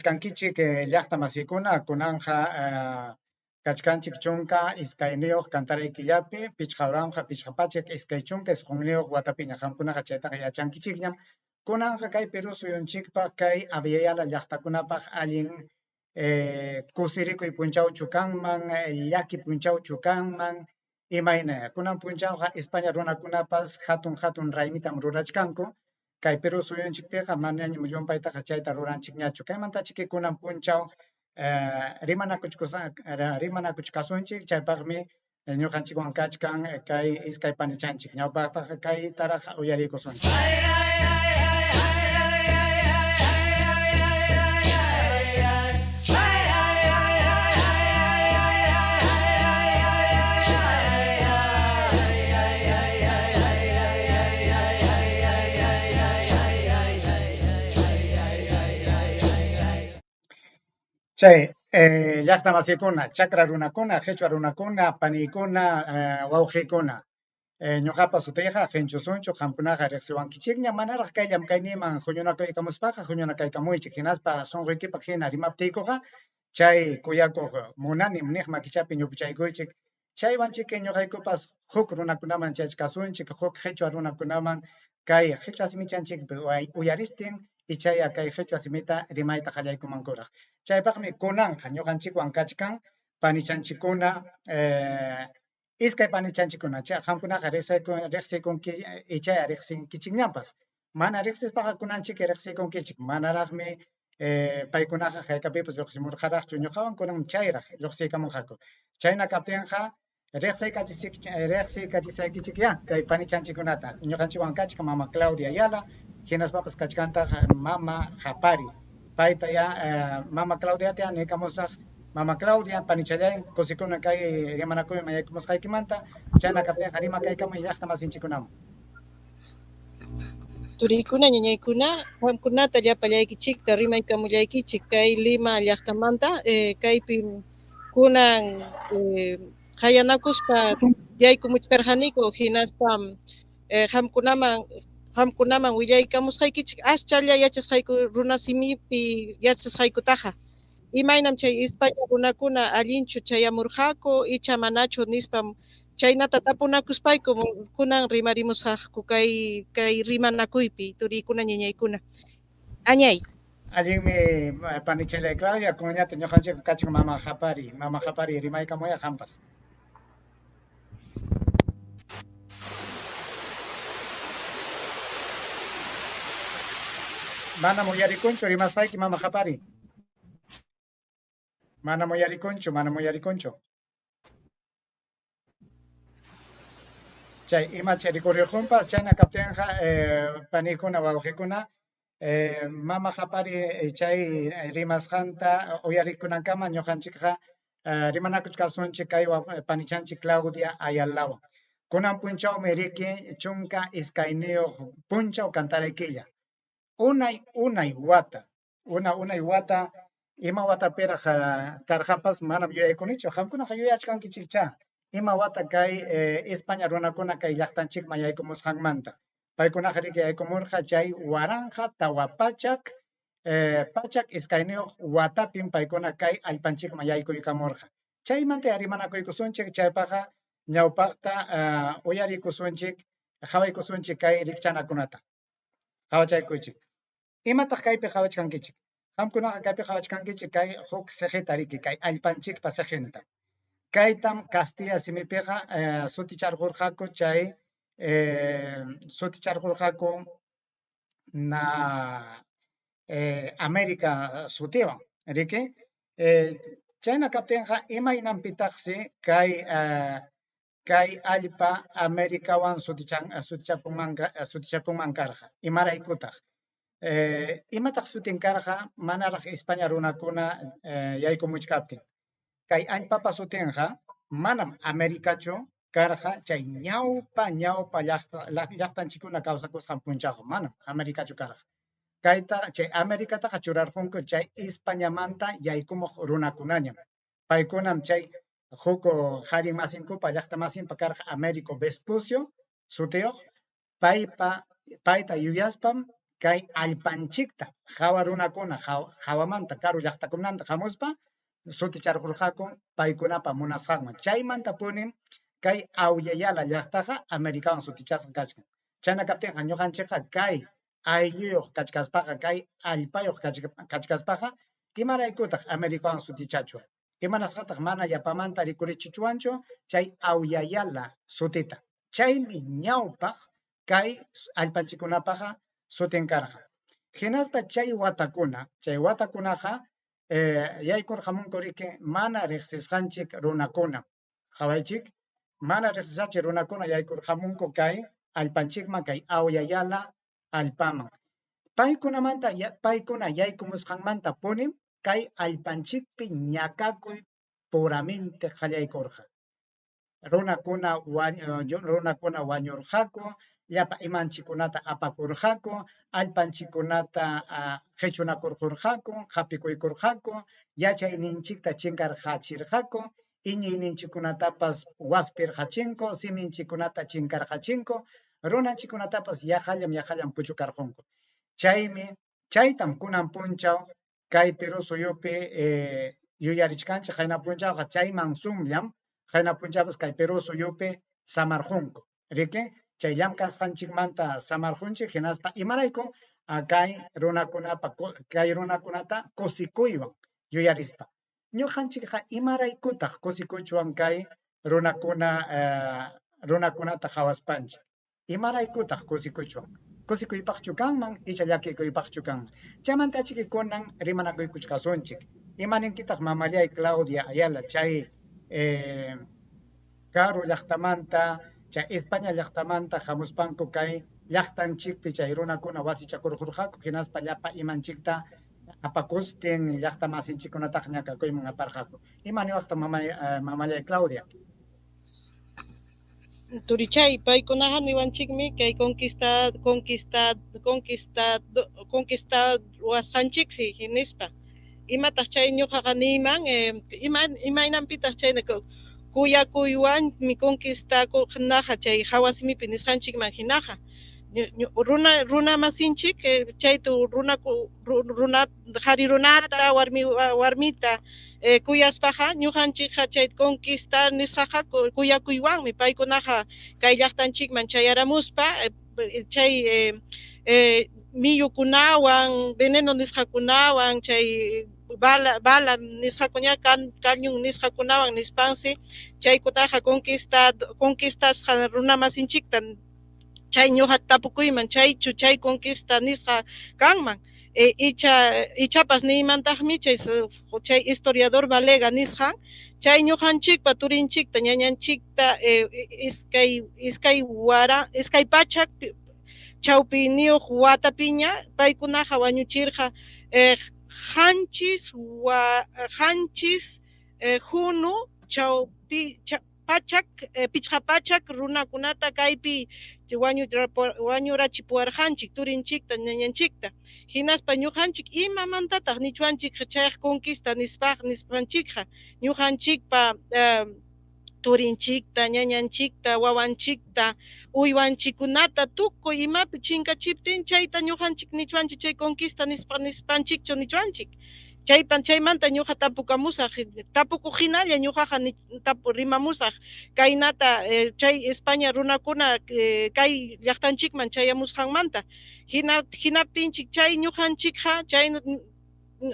Kachkankichik llaqta masikuna, kunanqa kachkanchik 12 kantaray killapi, 5529 watapiña. Qamkunaqa chaytaqa yachankichikñam. Kunanqa kay Perú suyunchikpaq, kay Abya Yala llaqtakunapaq allin kusirikuy punchawchu kanman, llaki punchawchu kanman, imayna. Kunan punchawqa España runakunapas hatun hatun raymitam rurachkanku. Kay Perú suyunchikpiqa manañam llumpaytaqa chayta ruranchikñachu. Kaymantachiki kunan punchaw rimanakuchkasunchik, chaypaqmi ñuqanchikwan kachkan kay iskay panichanchik. Ñawpaqtaqa kaytaraq uyariykusunchik. Chay llaqta masikuna, chakra runakuna, qhichwa runakuna, paniykuna, wawqiykuna, ñuqapa sutiyqa Qinchu Sunchu, qamkunaqa riqsiwankichikña. Manaraq kay llamk'ayniyman huñunakuykamuspaqa huñunakaykamuychik, hinaspa sunquykipaq hina rimaptiykuqa chay kuyakuq munanim niq makichapi ñupuchaykuychik. Chaywan chiki ñuqaykupas huk runakunaman chayachkasunchik, huk qhichwa runakunaman kay qhichwa simichanchikpi uyaristin ichaya kay qhichwa simita rimayta qallaykumankuraq. Chaypaqmi kunanqa ñuqanchikwan kachkan panichanchikkuna, iskay panichanchikkuna. Chay qamkunaqa riqsiykunki ichaya riqsinkichikñapas. Mana riqsispaqa kunanchiki riqsiykunkichik. Manaraqmi paykunaqa haykapipas lluqsimurqaraqchu ñuqawan, kunan chayraq lluqsiykamunqaku. Chayna kaptinqa riqsiykachisaykichikyá kay panichanchikkunata. Ñuqanchikwan kachkan mama Claudia Ayala, hinaspapas kachkantaq mama Japari. Payta ya mama Claudiata ya niykamusaq. Mama Claudia, panichallay, kusikuna kay rimanakuyman yaykumusqaykimanta. Chayna kaptinqa rimakaykamuy llaqta masinchikkunaman. Turiykuna, ñañaykuna, qamkunata llapallaykichikta rimaykamullaykichik kay Lima llaqtamanta, kaypim kunan qayanakuspa yaykumuchkarqaniku, hinaspam qamkunaman willaykamusqaykichik aschalla yachasqayku runasimipi yachasqaykutaqa. Imaynam chay España runakuna allinchu chayamurqaku icha manachu nispam chaynata tapunakuspayku kunan rimarimusaqku kay rimanakuypi, turiykuna, ñañaykuna. Añay. Allinmi panichallay Claudia, kunñata ñuqanchik kachkan mama Japari, mama Japari rimaykamuya qampas. Manam uyarikunchu rimasqayki mama Japari. Manam uyarikunchu, manam uyarikunchu. Chay imacha rikurirqunpas, chayna kaptinqa panikuna, wawqikuna, mama Japari chay rimasqanta uyarikunankama ñuqanchikqa rimanakuchkasunchik kay panichanchik Claudia Ayalawan. Kunan punchawmi riki 12 punchaw kantaray killa. Unay unay wata, una unay wata, ima watapiraq karqapas manam yuyaykunichu. Qamkunaqa yuyachkankichikchá ima wata kay España runakuna kay llaqtanchikman yaykumusqanmanta. Paykunaqa riki yaykumurqa chay 1400 102 watapim paykuna kay allpanchikman yaykuykamurqa. Chaymanta rimanakuykusunchik, chaypaqqa ñawpaqta uyarikusunchik, qhawaykusunchik kay rikchanakunata. Qhawachaykuychik. Imataq kaypi qhawachkankichik? Qamkunaqa kaypi qhawachkankichik kay huk siqita riki, kay allpanchikpa siqinta. Kaytam Castilla simipiqa suticharqurqaku chay suticharqurqaku na América sutiwan, riki? Chayna kaptinqa imaynanpitaqsi kay kay allpa Americawan sutichakunman karqa? Imaraykutaq? Imataq sutin karqa manaraq España runakuna yaykumuchkaptin? Kay allpapa sutinqa manam Americachu karqa chay ñawpa ñawpa llaqtanchikkuna kawsakusqan punchawqa manam Americachu karqa. Kayta chay Americataqa churarqunku chay Españamanta yaykumuq runakunañam. Paykunam chay huk qhari masinkupa llaqta masinpa karqa Américo Vespucio sutiyuq, paypa payta yuyaspam Kay allpanchikta hawa runakuna hawamanta karu llaqtakunamanta hamuspa suticharqurqaku paykunapa munasqanman. Chaymantapunim kay Awya Yala llaqtaqa Americawan sutichasqa kachkan. Chayna kaptinqa ñuqanchikqa kay aylluyuq kachkaspaqa, kay allpayuq kachkaspaqa, imaraykutaq Americawan sutichachwan? Imanasqataq mana yapamanta rikurichichwanchu chay Awya Yala sutita? Chaymi ñawpaq kay allpanchikkunapaqa sutin karqa. Hinaspa chay watakuna, chay watakunaqa yaykurqamunku riki mana riqsisqanchik runakunam. Qawaychik, mana riqsisqanchik runakuna yaykurqamunku kay allpanchikman, kay Awya Yala allpaman. Paykunamanta, paykuna yaykumusqanmantapunim kay allpanchikpi ñakakuy puramente qallaykurqa. Runakuna runakuna wañurqaku, llapa imanchikkunata apakurqaku, allpanchikkunata qichunakurqurqaku, qapikuykurqaku, yachayninchikta chinkarqachirqaku, iñiyninchikkunatapas waspirqachinku, siminchikkunata chinkarqachinku, runanchikkunatapas yaqallam yaqallam puchukarqunku. Chaymi chaytam kunan punchaw kay Perú suyupi yuyarichkanchik, qayna punchawqa chayman sumllam qayna punchawpas kay Perú suyupi samarqunku. Riki, chay llamk'asqanchikmanta samarqunchik, hinaspa imarayku kay runakunapa kay runakunata kusikuywan yuyarispa. Ñuqanchikqa imaraykutaq kusikuchwan kay runakuna runakunata qhawaspanchik? Imaraykutaq kusikuchwan? Kusikuypaqchu kanman icha llakikuypaqchu kanman? Chaymantachiki kunan rimanakuykuchkasunchik. Imaninkitaq mamallay Claudia Ayala chay karu llaqtamanta, chay España llaqtamanta hamuspanku kay llaqtanchikpi chay runakuna wasichakurqurqaku hinaspa llapa imanchikta apakustin llaqta masinchikkunataqa ñakakuyman aparqaku. Ima niwaqtaq mamallay Claudia? Turichay, paykunaqa niwanchikmi kay conquista conquista conquista conquista ruwasqanchiksi nispa. Imataq chay ñuqaqa niyman ima imaynanpitaq chayna kuyakuywanmi conquistakuqnaqa chay hawa simipi nisqanchikman hinaqa runa runamasinchik chaytu runa runa qhari runata warmi warmita kuyaspaqa ñuqanchikqa chay conquista nisqaqa kuyakuywanmi paykunaqa kay llaqtanchikman chayaramuspa chay miyukunawan veneno nisqakunawan chay bala bala nisqakuña cañón nisqakunawan nispansi chaykutaqa conquista conquistasqa runamasinchikta. Chay ñuqa tapukuyman, chaychu chay conquista nisqa kanman icha ichapas niymantaqmi chay chay historiador Valega nisqan chay ñuqanchikpa turinchikta ñañanchikta iskay iskay wara 200 chawpiniyuq watapiña paykunaqa wañuchirqa qanchis wa qanchis hunu chawpi pachak 500 runakunata kaypi wañurachipuwarqanchik turinchikta ñañanchikta. Hinaspa ñuqanchik imamantataq nichwanchik chayqa conquista nispaq nispanchikqa ñuqanchikpa turinchikta ñañanchikta wawanchikta uywanchikkunata tukuy imapi chinkachiptin chayta ñuqanchik nichwanchik chay conquista nispa nispanchikchu nichwanchik. Chaypan chaymanta ñuqa tapukamusaq tapukuq hinalla ñuqaqa rimamusaq kaynata chay España runakuna kay llaqtanchikman chayamusqanmanta. Hina hinaptinchik chay ñuqanchikqa chay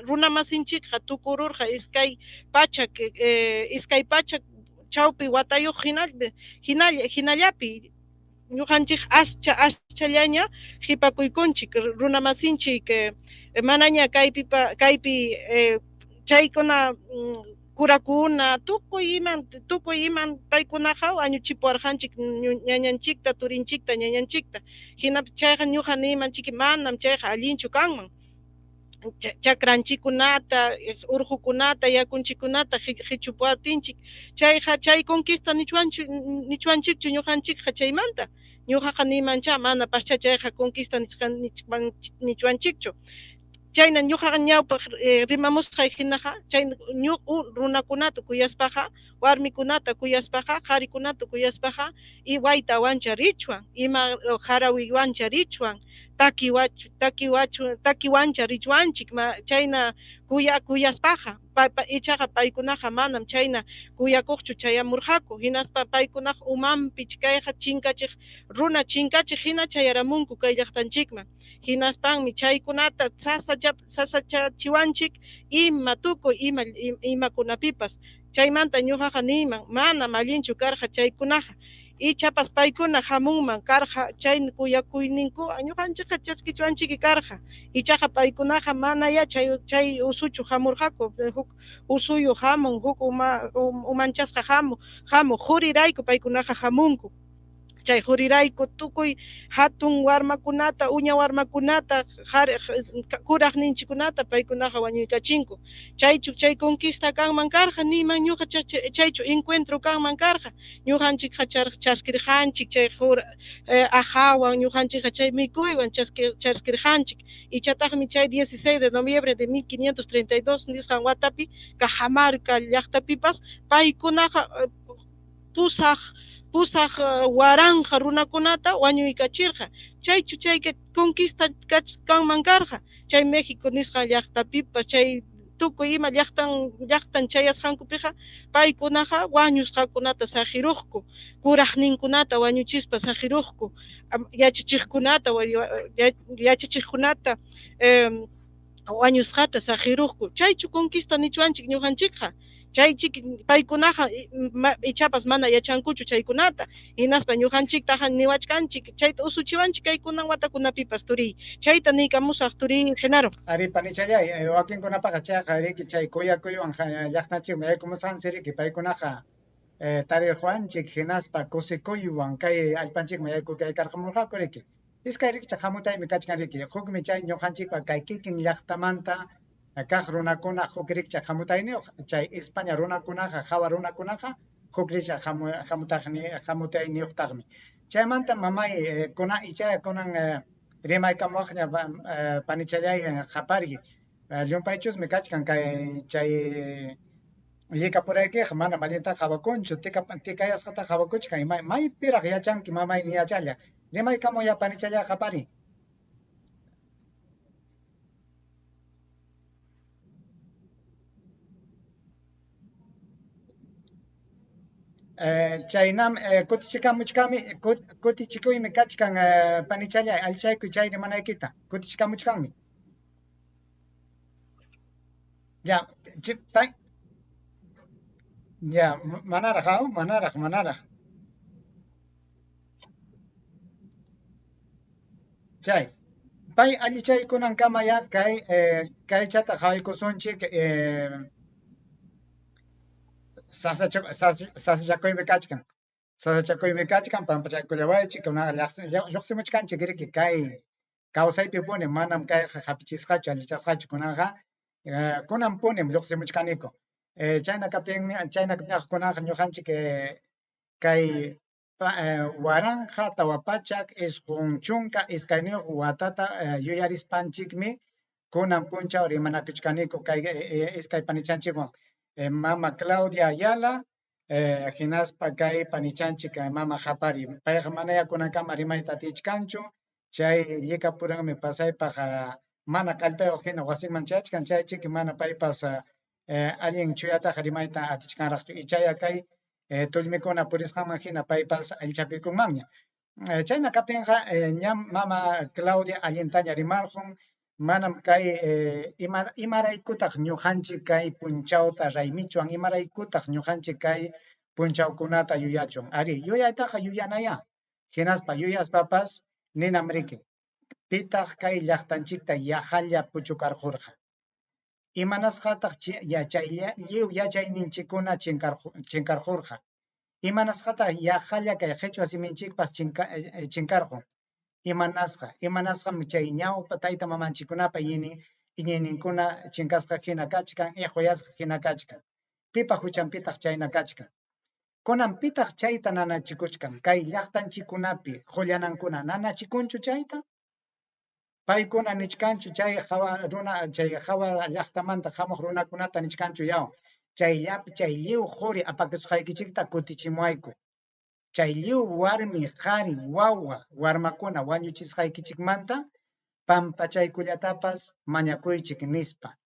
runamasinchikqa tukururqa 200 200 chawpi watayuq hinalla hinallapi ñuqanchik ascha aschallaña qhipakuykunchik runamasinchik manaña kaypi kaypi chaykuna kurakuna tukuy iman paykunaqa wañuchipuwarqanchik ñañanchikta turinchikta ñañanchikta. Hina chayqa ñuqa niymanchik manam chayqa allinchu kanman. Chakranchikkunata urqukunata yakunchikkunata qichupuwaptinchik chayqa chay conquista nichwanchu nichwanchikchu ñuqanchikqa chaymanta. Ñuqaqa niymancha manapascha chayqa conquista nichwanchikchu. Chayna ñuqaqa ñawpaq rimamusqay hinaqa chay runakunata kuyaspaqa warmikunata kuyaspaqa qharikunata kuyaspaqa waytawancha richwan ima harawiwancha richwan. Takiwancha richwanchik chayna kuyaspaqa, ichaqa paykunaqa manam chayna kuyakuqchu chayamurqaku, hinaspa paykunaqa umanpi kayqa chinkachiq runa chinkachiq hina chayaramunku kay llaqtanchikman, hinaspanmi chaykunata sasachachiwanchik ima tukuy ima imakunapipas. Chaymanta ñuqaqa niyman manam allinchu karqa chaykunaqa, ichapas paykuna hamunman karqa chay kuyakuyninku ñuqanchikqa chaskichwanchiki karqa, ichaqa paykunaqa manayá chay usuchu hamurqaku, huk usuyuq hamun, huk umanchasqa hamuq qurirayku paykunaqa hamunku. Chay qurirayku tukuy hatun warmakunata, uña warmakunata, kuraqninchikkunata paykunaqa wañuykachinku. Chaychu chay conquista kanman karqa, niyman ñuqa chaychu encuentro kanman karqa, ñuqanchikqa chaskirqanchik chay aqhawan, ñuqanchikqa chay mikuywan chaskirqanchik. Ichataqmi chay 16 de noviembre de 1532 nisqan watapi Cajamarca llaqtapipas paykunaqa pusaq waranqa runakunata wañuykachirqa. Chaychu chay conquista kanman karqa, chay México nisqan llaqtapipas, chay tukuy ima llaqtan chayasqankupiqa paykunaqa wañusqakunata saqiruqku, kuraqninkunata wañuchispa saqiruqku, yachachiqkunata wañusqata saqiruqku. Chaychu conquista nichwanchik ñuqanchikqa? Chaychik paykunaqa ichapas mana yachankuchu chaykunata, hinaspa ñuqanchiktaqa niwachkanchik, chayta usuchiwanchik kay kunan watakunapipas, turiy. Chayta niykamusaq, turiy Genaro. Ari, panichallay, wakinkunapaqa chayqa riki chay kuyakuywan llaqtanchikman yaykumusqanchik riki paykunaqa tarirquwanchik, hinaspa kusikuywan kay allpanchikman yaykuykarqamurqaku riki. Iskay rikchaq hamutaymi kachkan riki, hukmi chay ñuqanchikpa kay kikin llaqtamanta kaq runakuna huk rikchaq hamutayniyuq, chay España runakunaqa, hawa runakunaqa huk rikchaq hamutayniyuqtaqmi. Chaymanta mamay kuna icha kunan rimaykamuwaqña panichallay qapariy, llumpaychusmi kachkan kay chay llikapuraykiqa manam allintaqa qhawakunchu, tikayasqataqa qhawakuchkan, maypiraq yachanki mamay niyachalla, rimaykamuya panichallay qapariy. Chaynam kutichikamuchkami, kutichikuymi kachkan panichallay, allichaykuy chay rimanaykita, kutichikamuchkanmi. Ya, ya, manaraq, manaraq. Chay, pay allichaykunankama ya kay kaychata qhawaykusunchik sasachakuymi kachkan. Sasachakuymi kachkan, pampachaykullawaychik, kunaqa lluqsimuchkanchik riki kay kawsaypipuni manam kayqa hapichisqachu, allichasqachu kunanqa, kunanpunim lluqsimuchkaniku. Chayna kaptinmi, chayna kaptinqa kunanqa ñuqanchik kay 1492 watata yuyarispanchikmi kunan punchaw rimanakuchkaniku kay iskay panichanchikwan, mama Claudia Ayala hinaspa kay panichanchik mama Qapari. Payqa manaya kunankama rimayta atichkanchu, chay llikapuranmi pasaypaq mana kallpayuq hina wasinman chayachkan, chaychiki mana paypas allin chuyataqa rimayta atichkanraqchu, ichaya kay tullmikuna purisqanman hina paypas allichapikunmanña. Chayna kaptinqa ñam mama Claudia allintaña rimarqun, manam kay imaraykutaq ñuqanchik kay punchawta raymichwan, imaraykutaq ñuqanchik kay punchawkunata yuyachwan. Ari, yuyaytaqa yuyanayá, hinaspa yuyaspapas ninam riki, pitaq kay llaqtanchikta yaqalla puchukarqurqa. Imanasqataq chay lliw yachayninchikkuna chinkarqurqa. Imanasqataq yaqalla kay qhichwa siminchikpas chinkarqun. Imanasqa, imanasqam chay ñawpa tayta mamanchikkunapa iñiyninkuna chinkasqa hina kachkan, iquyasqa hina kachkan. Pipa huchanpitaq chayna kachkan. Kunan pitaq chayta nanachikuchkan, kay llaqtanchikkunapi qullanankuna nanachikunchu chayta? Paykuna nichkanchu chay hawa runa, chay hawa llaqtamanta hamuq runakunata nichkanchu yaw, chayllapi chay lliw quri apakusqaykichikta kutichimuwayku. Chay lliw warmi, qhari, wawa, warmakuna wañuchisqaykichikmanta Pampachaykullatapas mañakuychik nispa.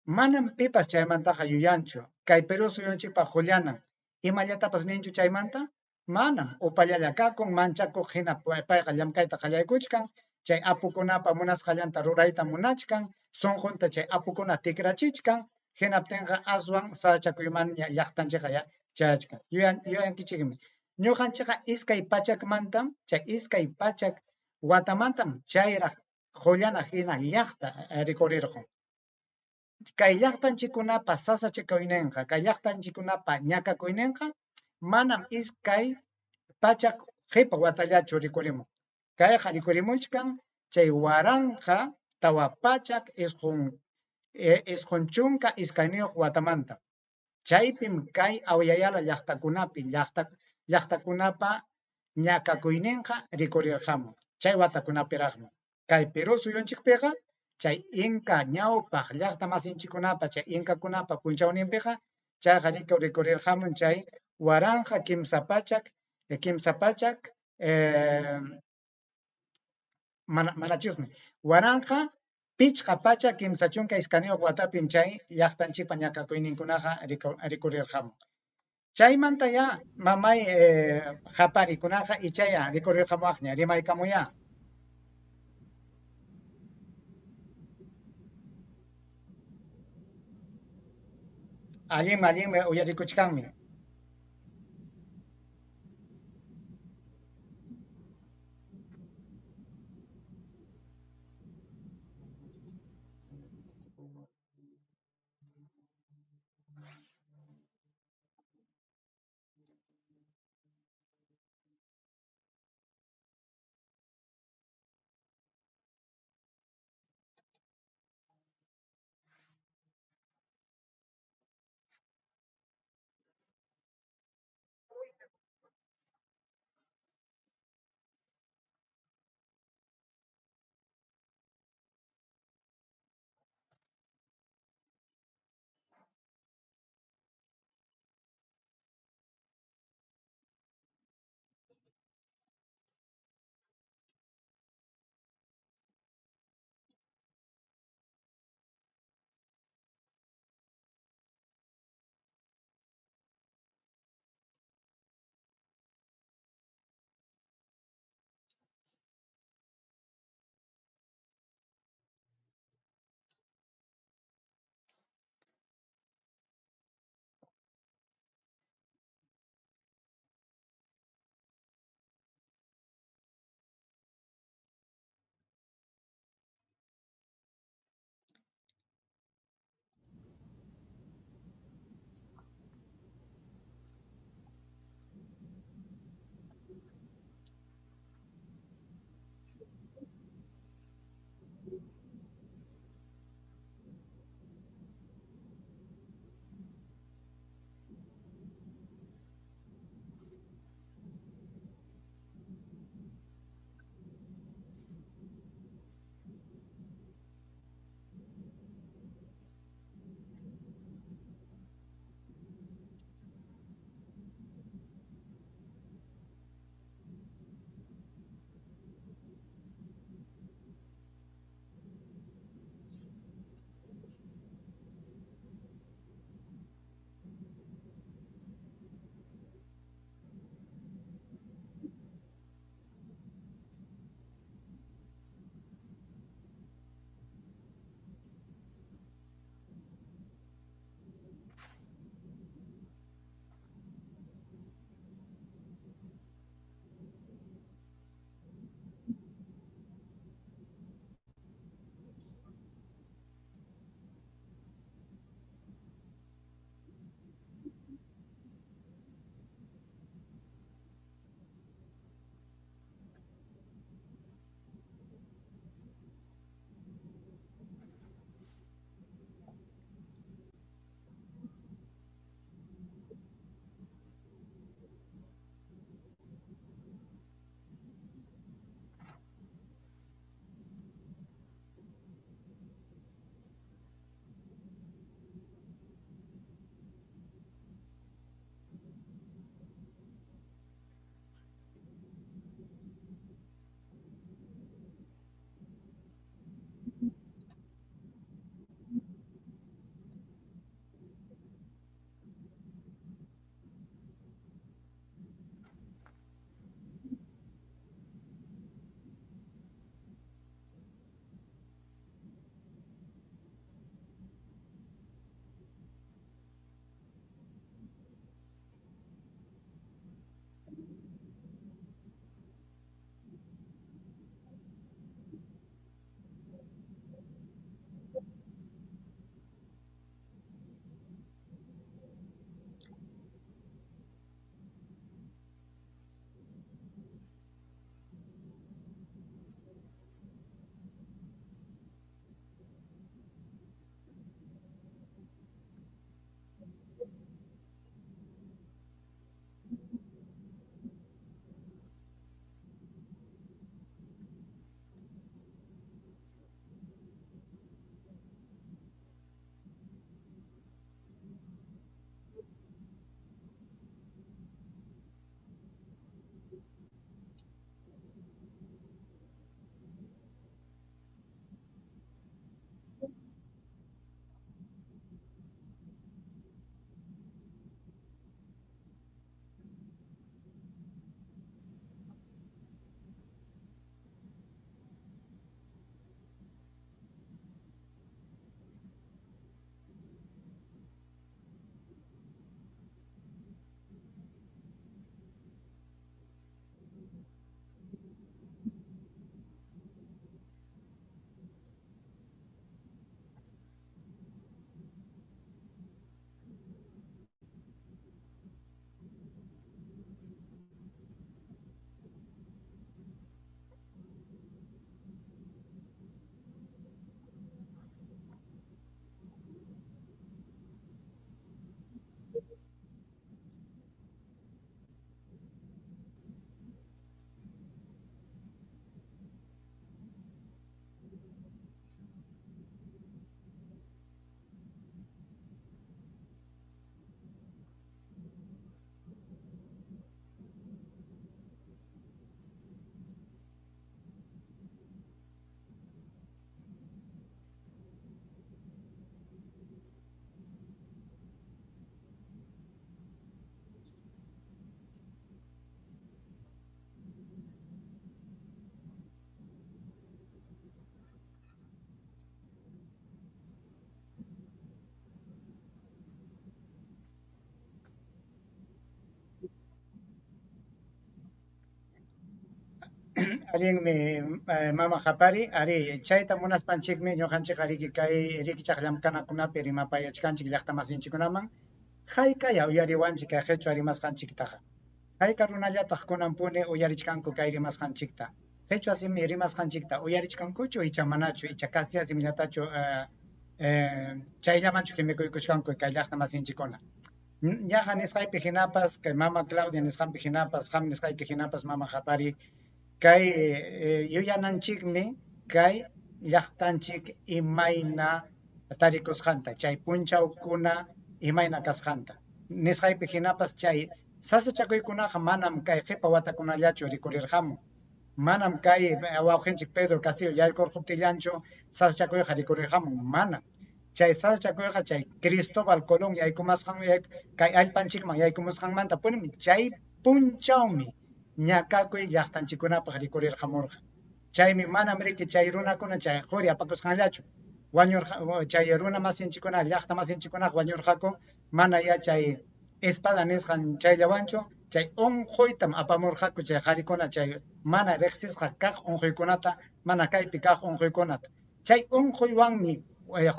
Manam pipas chaymantaqa yuyanchu. Kay Perú suyunchikpa qullanan, imallatapas ninchu chaymanta? Manam, upallalla kakun, manchakuq hina payqa llamkayta qallaykuchkan, chay apukunapa munasqallanta rurayta munachkan, sunqunta chay apukuna tikrachichkan, hinaptinqa aswan sasachakuymanña llaqtanchikqa chayachkan. Yuyankichikmi. Ñuqanchikqa 200mantam, chay 200 watamantam chayraq qullana hina llaqta rikurirqun. Kay llaqtanchikkunapa sasachakuyninqa, kay llaqtanchikkunapa ñakakuyninqa manam 200 qipa watallachu rikurimun. Kayqa rikurimuchkan chay 1492 watamanta. Chaypim kay Awyayala llaqtakunapi llaqtakunapa ñakakuyninqa rikurirqamun. Chay watakunapiraqmi. Kay Perú suyunchikpiqa chay Inka ñawpaq llaqta masinchikkunapa chay Inkakunapa punchawninpiqa chayqa rikurirqamun chay 1300 300 manachusmi 1532 watapim chay llaqtanchikpa ñakakuyninkunaqa rikurirqamun. Chaymantayá mamay qaparikunaqa ichaya rikurirqamuwaqña rimaykamuyá. Allinmi, allinmi uyarikuchkanmi. Allinmi, mama Qapari, arí, chayta munaspanchikmi ñuqanchikqa riki kay rikchaq llamkanakunapi rimapayachkanchik llaqtamasinchikkunaman, haykaya uyariwanchik kay qhichwa rimasqanchiktaqa. Hayka runallataq kunanpuni uyarichkanku kay rimasqanchikta. Qhichwa simi rimasqanchikta uyarichkankuchu icha manachu, icha castilla simillatachu chayllamanchu qimikuykuchkanku kay llaqtamasinchikkuna. Ñaqa nisqaypi hinapas, kay mama Claudia nisqanpi hinapas, qam nisqayki hinapas, mama Qapari, kay yuyananchikmi kay llaqtanchik imayna tarikusqanta, chay punchawkuna imayna kasqanta. Nisqaypi hinapas chay sasachakuykunaqa manam kay qipa watakunallachu rikurirqamun. Manam kay wawqinchik Pedro Castillo yaykurquptillanchu sasachakuyqa rikurirqamun, manam. Chay sasachakuyqa chay Cristóbal Colón yaykumasqan kay allpanchikman yaykumusqanmantapunim chay punchawmi ñakakuy llaqtanchikkunapaq rikurirqamurqa. Chaymi manam riki chay runakuna chay quri apakusqanllachu wañurqa, chay runa masinchikkuna llaqta masinchikkunaqa wañurqaku mana ya chay espada nisqan chayllawanchu, chay unquytam apamurqaku chay qarikuna chay mana riqsisqa kaq unquykunata, mana kaypi kaq unquykunata. Chay unquywanmi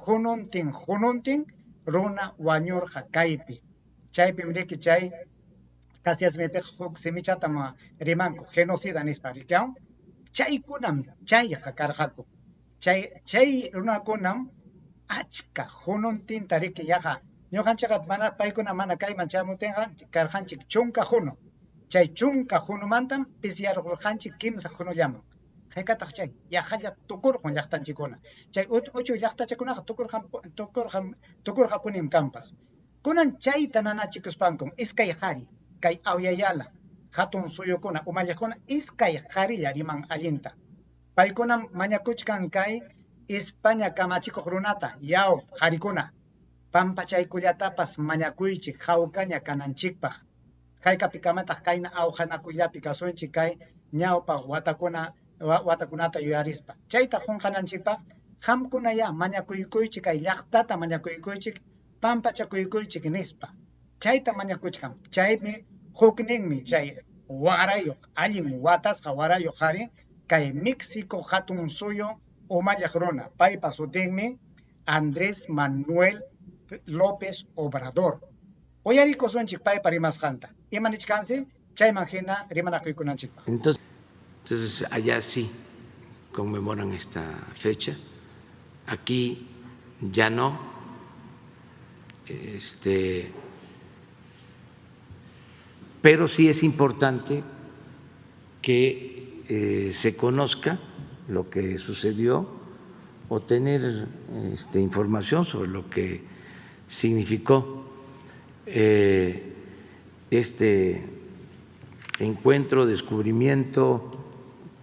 hununtin hununtin runa wañurqa kaypi. Chaypim riki chay castilla simipiqa huk simichatam rimanku, genocida nispa, riki. Chaykunam chayqa karqaku. Chay runakunam achka hununtinta riki yaqa ñuqanchikqa mana paykuna mana kayman chayamuptinqa karqanchik 10 hunu. Chay 10 hunumantam pisiyarqurqanchik 3 hunullaman. Haykataq chay yaqalla tukurqun llaqtanchikkuna. Chay uchuy llaqtachakunaqa tukurqapunim kanpas. Kunan chayta nanachikuspankum iskay qhari kay Awyayala hatun suyukuna umalliqkuna iskay qharilla riman allinta. Paykunam mañakuchkan kay España kamachikuq runata, yaw qharikuna, pampachaykullatapas mañakuychik hawkaña kananchikpaq. Haykapikamataq kayna awqanakuyllapi kasunchik kay ñawpaq watakunata yuyarispa. Chayta qunqananchikpaq qamkunayá mañakuykuychik kay llaqtata mañakuykuychik pampachakuykuychik nispa. Chayta mañakuchkan. Chaymi hukninmi chay warayuq, allin watasqa warayuq qhari kay México hatun suyu umalliq runa. Paypa sutinmi Andrés Manuel López Obrador. Uyarikusunchik paypa rimasqanta. Ima nichkansi? Chayman hina rimanakuykunanchikpaq. Entonces allá sí conmemoran esta fecha, aquí ya no. Pero sí es importante que se conozca lo que sucedió o tener información sobre lo que significó este encuentro, descubrimiento,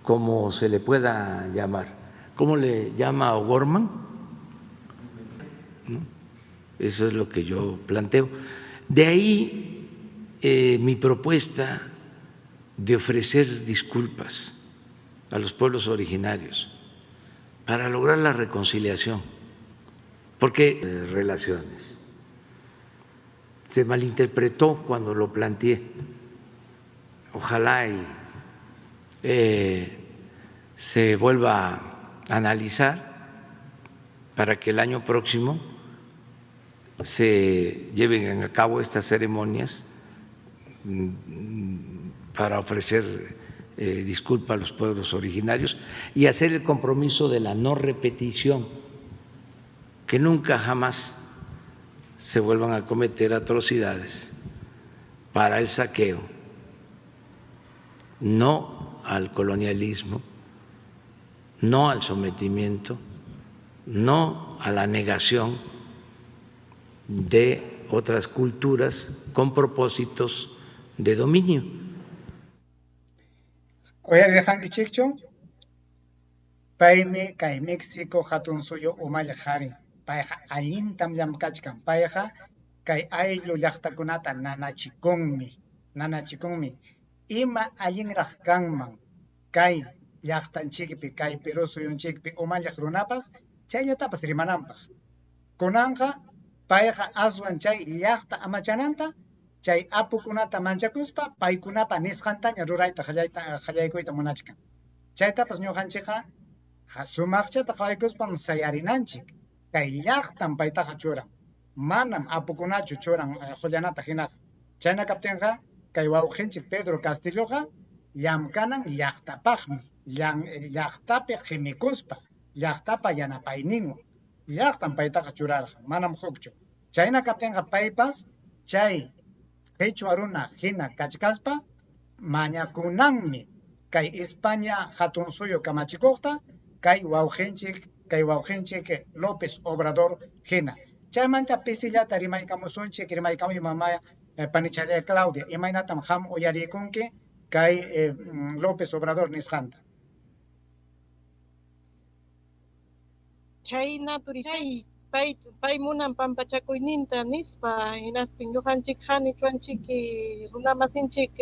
como se le pueda llamar. ¿Cómo le llama O'Gorman? ¿No? Eso es lo que yo planteo. De ahí mi propuesta de ofrecer disculpas a los pueblos originarios para lograr la reconciliación, porque relaciones. Se malinterpretó cuando lo planteé. Ojalá y se vuelva a analizar para que el año próximo se lleven a cabo estas ceremonias para ofrecer disculpa a los pueblos originarios y hacer el compromiso de la no repetición, que nunca jamás se vuelvan a cometer atrocidades para el saqueo, no al colonialismo, no al sometimiento, no a la negación de otras culturas con propósitos de dominio. Uyarirqankichikchu? Paymi kay México hatun suyu umalliq qhari. Payqa allintam llamk'achkan. Payqa kay ayllu llaqtakunata nanachikunmi, nanachikunmi. Ima allinraq kanman kay llaqtanchikpi, kay Perú suyunchikpi umalliq runapas chayllatapas rimananpaq. Kunanqa payqa aswan chay llaqta amachananta, chay apukunata manchakuspa paykunapa nisqantaña rurayta qallaykuyta munachkan. Chaytapas ñuqanchikqa sumaqchata qhawaykuspam sayarinanchik. Kay llaqtam paytaqa churan. Manam apukunachu churan qullanata hinaqa. Chayna kaptinqa kay wawqinchik Pedro Castilloqa llamkanan llaqtapaqmi, llaqtapi qimikuspa, llaqtapa yanapayninwan. Llaqtam paytaqa churarqa, manam hukchu. Chayna kaptinqa paypas chay qhichwa runa hina kachkaspa mañakunanmi kay España hatun suyu kamachikuqta kay wawqinchik López Obrador hina. Chaymanta pisillata rimaykamusunchik, rimaykamuy mamá panichalla Claudia, imaynatam qam uyarikunki kay López Obrador nisqanta? Chayna turichay pay munan pampachakuyninta nispa, hinaspa ñuqanchikqa nichwanchik runamasinchik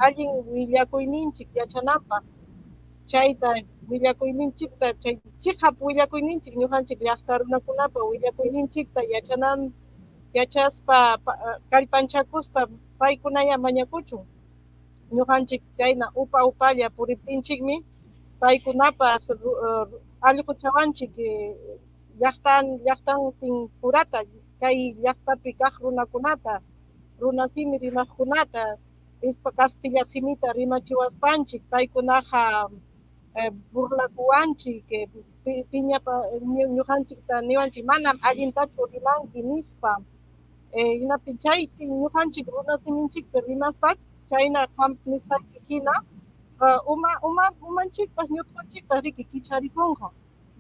allin willakuyninchik yachananpaq, chayta willakuyninchikta, chay chiqap willakuyninchik ñuqanchik llaqta runakunapa willakuyninchikta yachaspa kallpanchakuspa paykunaya mañakuchun. Ñuqanchik chayna upa upalla puriptinchikmi paykunapas allquchawanchik llaqtantin purata, kay llaqtapi kaq runakunata, runasimi rimaqkunata, ispa kastilla simita rimachiwaspanchik paykunaqa burlakuwanchik, piñapa ñuqanchikta niwanchik manam allintachu rimanki nispa. Hinaptin chaypi ñuqanchik runasiminchikpi rimaspa chayna qam nisqayki hina umanchikpas ñutqunchikpas riki kicharikunqa.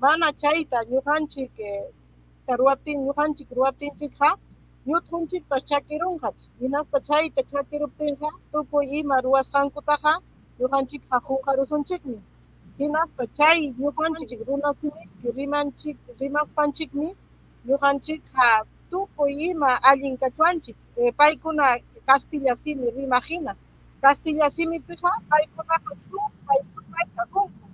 Mana chayta ñuqanchik ñuqanchik ruwaptinchikqa ñutqunchikpas chakirunqa. Hinaspa chayta chakiruptinqa tukuy ima ruwasqankutaqa ñuqanchikqa qunqarusunchikmi. Hinaspa chay ñuqanchik runasimipi rimaspanchikmi ñuqanchikqa tukuy ima allin kachwanchik. Paykuna kastilla simi rimaq hina. Kastilla simipiqa paykunaqa supay supay kakunku.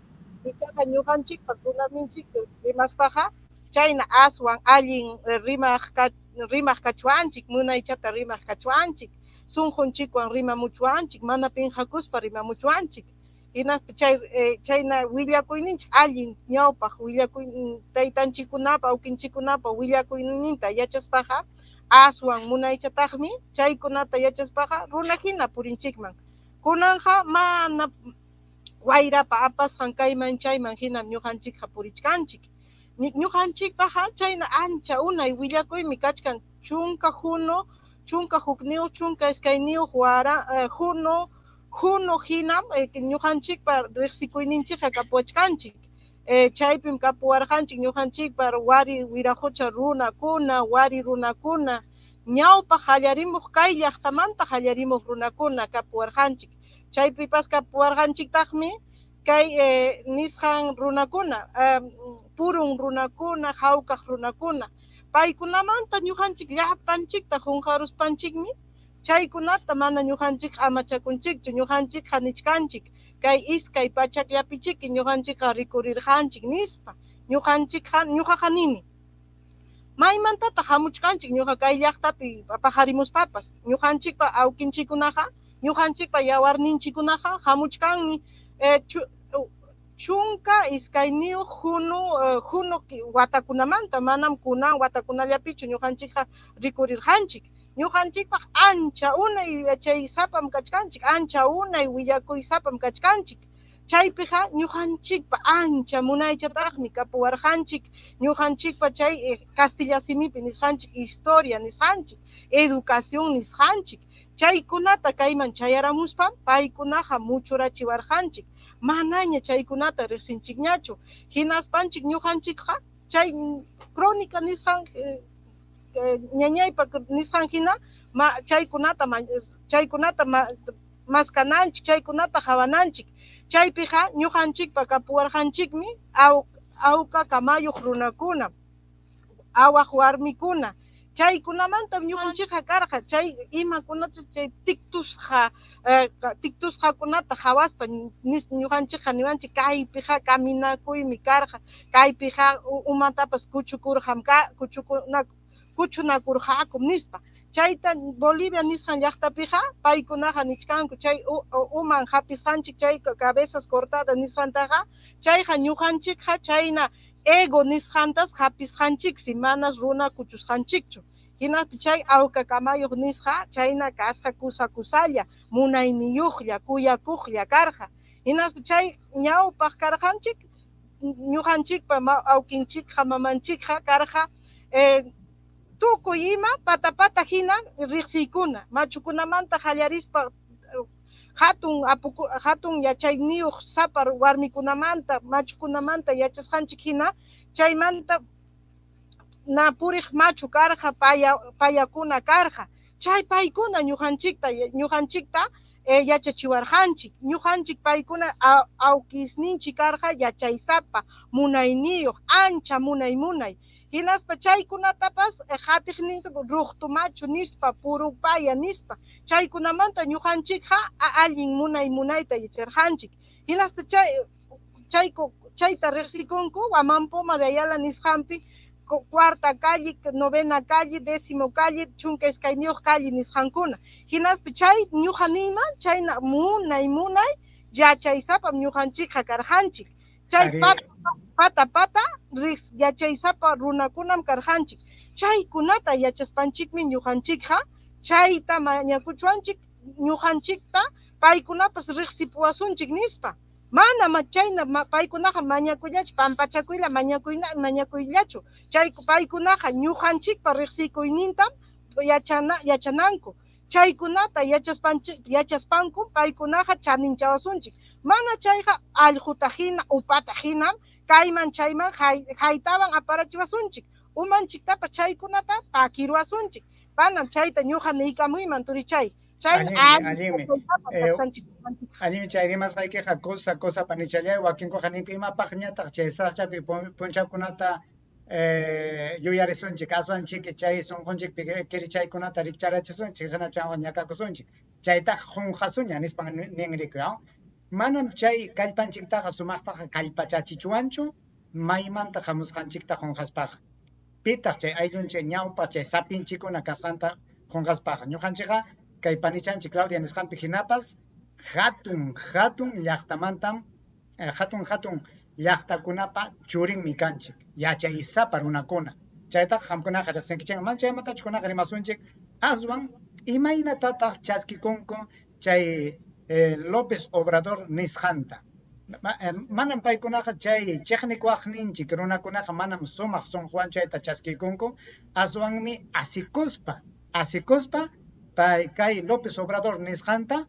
Ichaqa ñuqanchikpa runasinchikpi rimaspaqa chayna aswan allin rimaq kachwanchik, munaychata rimaq kachwanchik, sunqunchikwan rimamuchwanchik, mana pinqakuspa rimamuchwanchik. Hinaspa chayna willakuyninchik allin ñawpaq willakuy taytanchikkunapa awkinchikkunapa willakuyninta yachaspaqa aswan munaychataqmi chaykunata yachaspaqa runa hina purinchikman. Kunanqa mana wayrapa apasqan kayman chayman hinam ñuqanchikqa purichkanchik. Ñuqanchikpaqa chayna ancha unay willakuymi kachkan 11, 11, 12 wara juno hinam ñuqanchikpa riqsikuyninchikqa kapuwachkanchik. Chaypim kapuwarqanchik ñuqanchikpa wari wiraqucha runakuna, wari runakuna, ñawpaq qallarimuq kay llaqtamanta qallarimuq runakuna kapuwarqanchik. Chaypipas kapuwarqanchiktaqmi kay nisqan runakuna, purun runakuna, hawkaq runakuna. Paykunamanta ñuqanchik llapanchikta qunqaruspanchikmi chaykunata mana ñuqanchik amachakunchikchu, ñuqanchikqa nichkanchik kay 200llapichiki ñuqanchikqa rikurirqanchik nispa. Ñuqanchikqa ñuqaqa nini maymantataq hamuchkanchik ñuqa kay llaqtapi paqarimuspapas ñuqanchikpa awkinchikkunaqa ñuqanchikpa yawarninchikkunaqa hamuchkanmi 12 juno watakunamanta, manam kunan watakunallapichu ñuqanchikqa rikurirqanchik. Ñuqanchikpaq ancha unay yachaysapam kachkanchik, ancha unay willakuysapam kachkanchik. Chaypiqa ñuqanchikpa ancha munaychataqmi kapuwarqanchik, ñuqanchikpa chay kastilla simipi nisqanchik historia nisqanchik, educación nisqanchik. Chaykunata kayman chayaramuspa paykunaqa muchurachiwarqanchik, manaña chaykunata riqsinchikñachu. Hinaspanchik ñuqanchikqa chay crónica nisqan ñañaypa nisqan hina chaykunata maskananchik, chaykunata qawananchik. Chaypiqa ñuqanchikpa kapuwarqanchikmi awka kamayuq runakuna, awaq warmikuna. Chaykunamantam ñuqanchikqa karqa chay imakunata chay tiktusqakunata qhawaspa ñuqanchikqa niwanchik kaypiqa kaminakuymi karqa, kaypiqa umatapas kuchukurqam kuchunakurqakum nispa. Chayta Bolivia nisqan llaqtapiqa paykunaqa nichkanku chay uman hapisqanchik chay cabezas cortadas nisqantaqa, chayqa ñuqanchikqa chayna ego nisqantas hapisqanchiksi, manas runa kuchusqanchikchu. Hinaspa chay awkakamayuq nisqa chayna kasqa kusa kusalla, munayniyuqlla, kuyakuqlla karqa. Hinaspa chay ñawpaq karqanchik, ñuqanchikpa awkinchikqa, mamanchikqa karqa tukuy ima pata pata hina riqsiykuna, machukunamanta qallarispa hatun apuku, hatun yachayniyuq sapa warmikunamanta, machukunamanta yachasqanchik hina, chaymanta na puriq machu karqa, payakuna karqa. Chay paykuna ñuqanchikta yachachiwarqanchik. Ñuqanchik paykuna awkisninchik karqa yachaysapa, munayniyuq, ancha munay munay. Hinaspa chaykunatapas qatiqnin ruqtu machu nispa, purupaya nispa, chaykunamanta ñuqanchikqa allin munay munayta yacharqanchik. Hinaspa chayta riqsikunku Huamanpoma de Ayala nisqanpi, cuarta calle, novena calle, décimo calle, 12 calle nisqankuna. Hinaspa chay ñuqa niyman chayna munay munay yachaysapam ñuqanchikqa karqanchik. Chay pata pata yachaysapa runakunam karqanchik. Chaykunata yachaspanchikmi ñuqanchikqa chayta mañakuchwanchik ñuqanchikta paykunapas riqsipuwasunchik nispa. Mana chayna paykunaqa mañakuyllachu, pampachakuylla mañakuyllachu. Chay paykunaqa ñuqanchikpa riqsikuynintam yachananku. Chaykunata yachaspankum paykunaqa chaninchawasunchik. Mana chayqa allquta hina, upata hinam kayman chayman haytawan aparachiwasunchik. Umanchiktapas chaykunata pakiruwasunchik. Manam chayta ñuqa niykamuyman turichay. Allinmi. Allinmi chay rimasqaykiqa kusa panichalay, wakinkuqa ninku imapaqñataq chay sasachakuy punchawkunata yuyarisunchik, aswanchik chay sunqunchikpi kirichaykunata rikcharachisunchik, hina chaywan ñakakusunchik. Chaytaqa qunqasuña nispan ninriku. Manam chay kallpanchiktaqa sumaqtaqa kallpachachichwanchu maymanta hamusqanchikta qunqaspaqa. Pitaq chay ayllunchik ñawpa chay sapinchikuna kasqanta qunqaspaqa. Ñuqanchikqa kay panichanchik Claudia nisqanpi hinapas hatun hatun llaqtamantam hatun hatun llaqtakunapa churinmi kanchik, yachaysapa runakuna. Chaytaqa qamkunaqa riqsinkichik, mana chaymantachu kunaqa rimasunchik, aswan imaynatataq chaskikunku chay López Obrador nisqanta. Manam paykunaqa chay chiqnikuwaqninchik runakunaqa manam sumaq sunquwan chayta chaskikunku, aswanmi asikuspa pay kay López Obrador nisqanta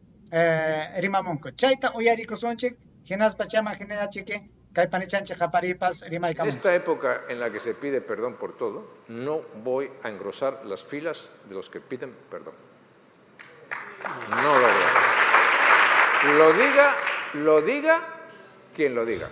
rimamunku. Chayta uyarikusunchik, hinaspa chayman hinachiki kay panichanchik qaparipas rimaykamunchik. En esta época en la que se pide perdón por todo, no voy a engrosar las filas de los que piden perdón. No lo voy a hacer. Lo diga quien lo diga.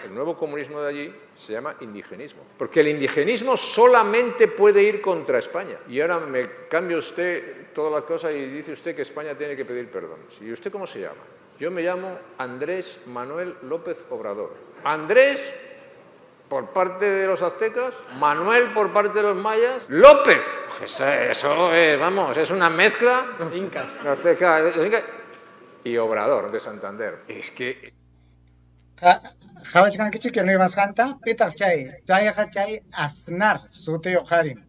El nuevo comunismo de allí se llama indigenismo, porque el indigenismo solamente puede ir contra España. Y ahora me cambia usted toda la cosa y dice usted que España tiene que pedir perdón. ¿Y usted cómo se llama? Yo me llamo Andrés Manuel López Obrador. Andrés por parte de los aztecas, Manuel por parte de los mayas, López. Eso es, vamos, es una mezcla. Incas. Azteca, Inca, y Obrador de Santander. Es que... Qhawachkankichik rimasqanta, pitaq chay, chayqa chay Aznar sutiyuq qarim.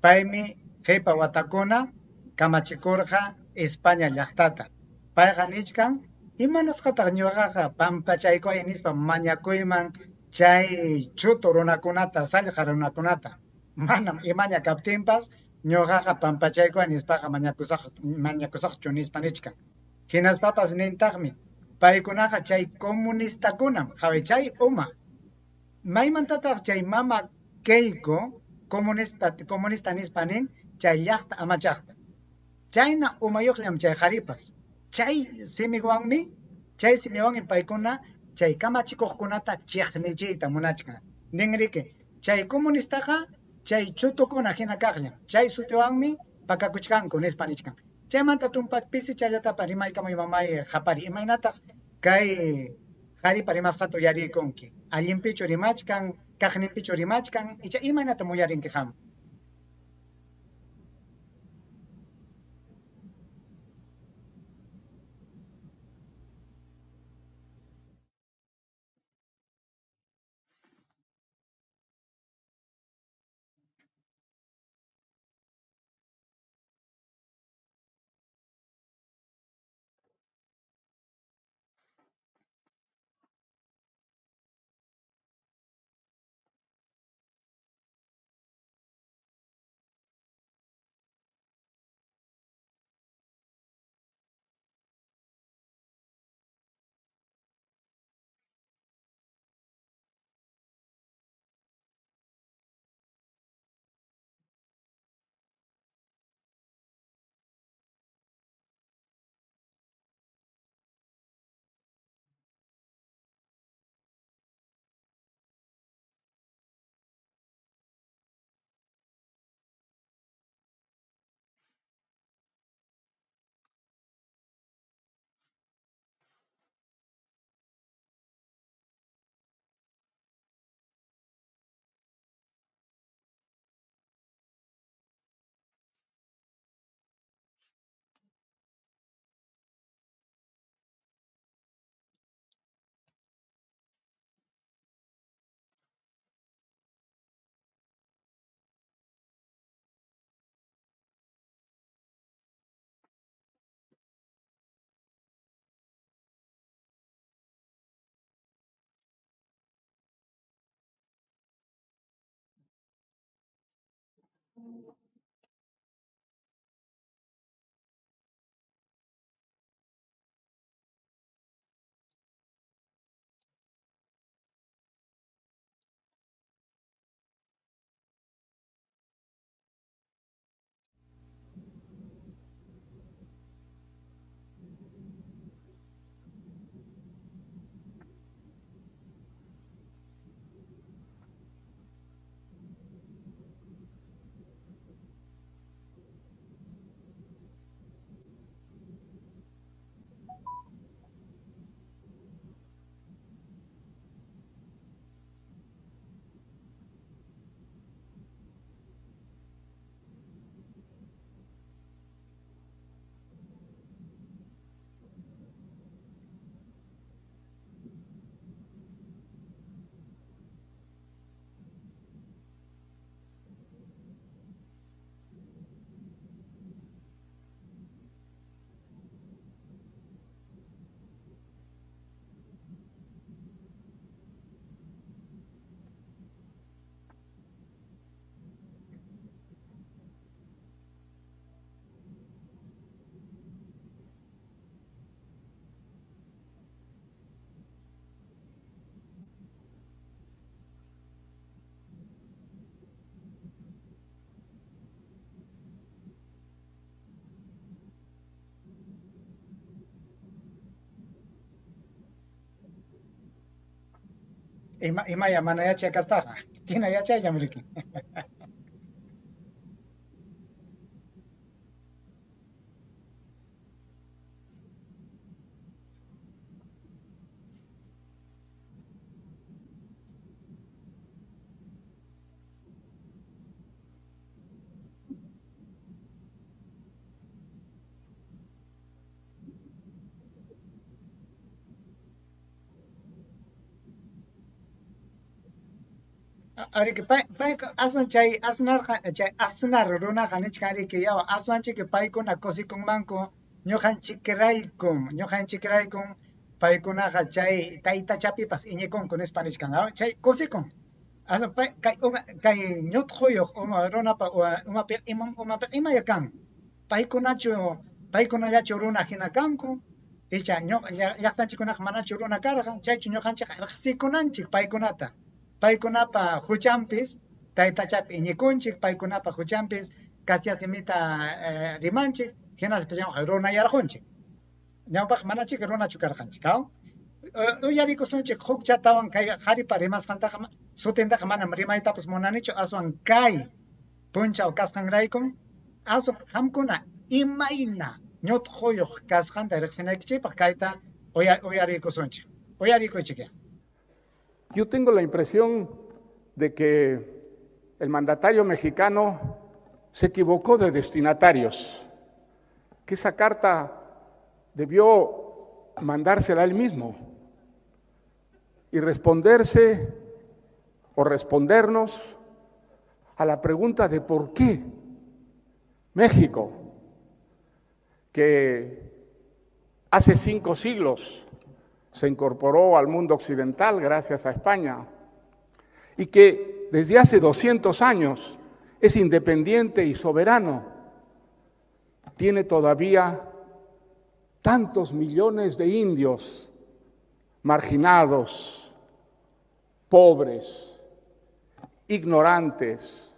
Paymi qipa watakuna kamachikurqa España llaqtata. Payqa nichkan, imanasqataq ñuqaqa pampachaykuway nispa mañakuyman chay chuto runakunata, sallqa runakunata. Manam imaña kaptinpas ñuqaqa pampachaykuway nispaqa mañakusaqchu nispa nichkan. Hinaspapas nintaqmi, paykunaqa chay comunistakunam, qhaway chay uma. Maymantataq chay mama Keiko comunista nispa nin chay llaqta amachaqta. Chayna umayuqllam chay qharipas. Chay simiwanmi paykuna chay kamachikuqkunata chiqnichiyta munachkan. Ninriki, chay comunistaqa chay chutukuna hina kaqllam, chay sutiwanmi pakakuchkanku nispa nichkan. Chaymanta tumpa pisi chayllatapas rimaykamuy mamay qhapari, imaynataq kay qharipa rimasqanta uyarikunki? Allinpichu rimachkan, kaqninpichu rimachkan, icha imaynatam uyarinki qam? Ima imaya mana yachay kaspaqa, hina yachayllam riki. Ariki pay payqa aswan chay asnarqa chay asnar runaqa nichkan riki yaw aswanchiki paykuna kusikunmanku ñuqanchikraykum ñuqanchikraykum paykunaqa chay taytachapipas iñikunku nispa nichkan chay kusikun aswan pay kay uma kay ñutquyuq uma runapa umapi umapi imaya kan paykunachu paykunallachu runa hina kanku icha llaqtanchikkunaqa manachu runa karqa chaychu ñuqanchikqa riqsikunanchik paykunata paykunapa huchanpis taytachapi iñikunchik paykunapa huchanpis kastilla simita rimanchik hinaspa runayarqunchik ñawpaq manachik runachu karqanchik uyarikusunchik hukchatawan kay qharipa rimasqantaqa sutintaqa manam rimaytapas munanichu aswan kay punchaw kasqanraykum aswan qamkuna imayna ñutquyuq kasqanta riqsinaykichikpaq kayta uyarikusunchik uyarikuychik. Yo tengo la impresión de que el mandatario mexicano se equivocó de destinatarios, que esa carta debió mandársela él mismo y responderse o respondernos a la pregunta de por qué México, que hace 5 siglos se incorporó al mundo occidental gracias a España y que desde hace 200 años es independiente y soberano, tiene todavía tantos millones de indios marginados, pobres, ignorantes,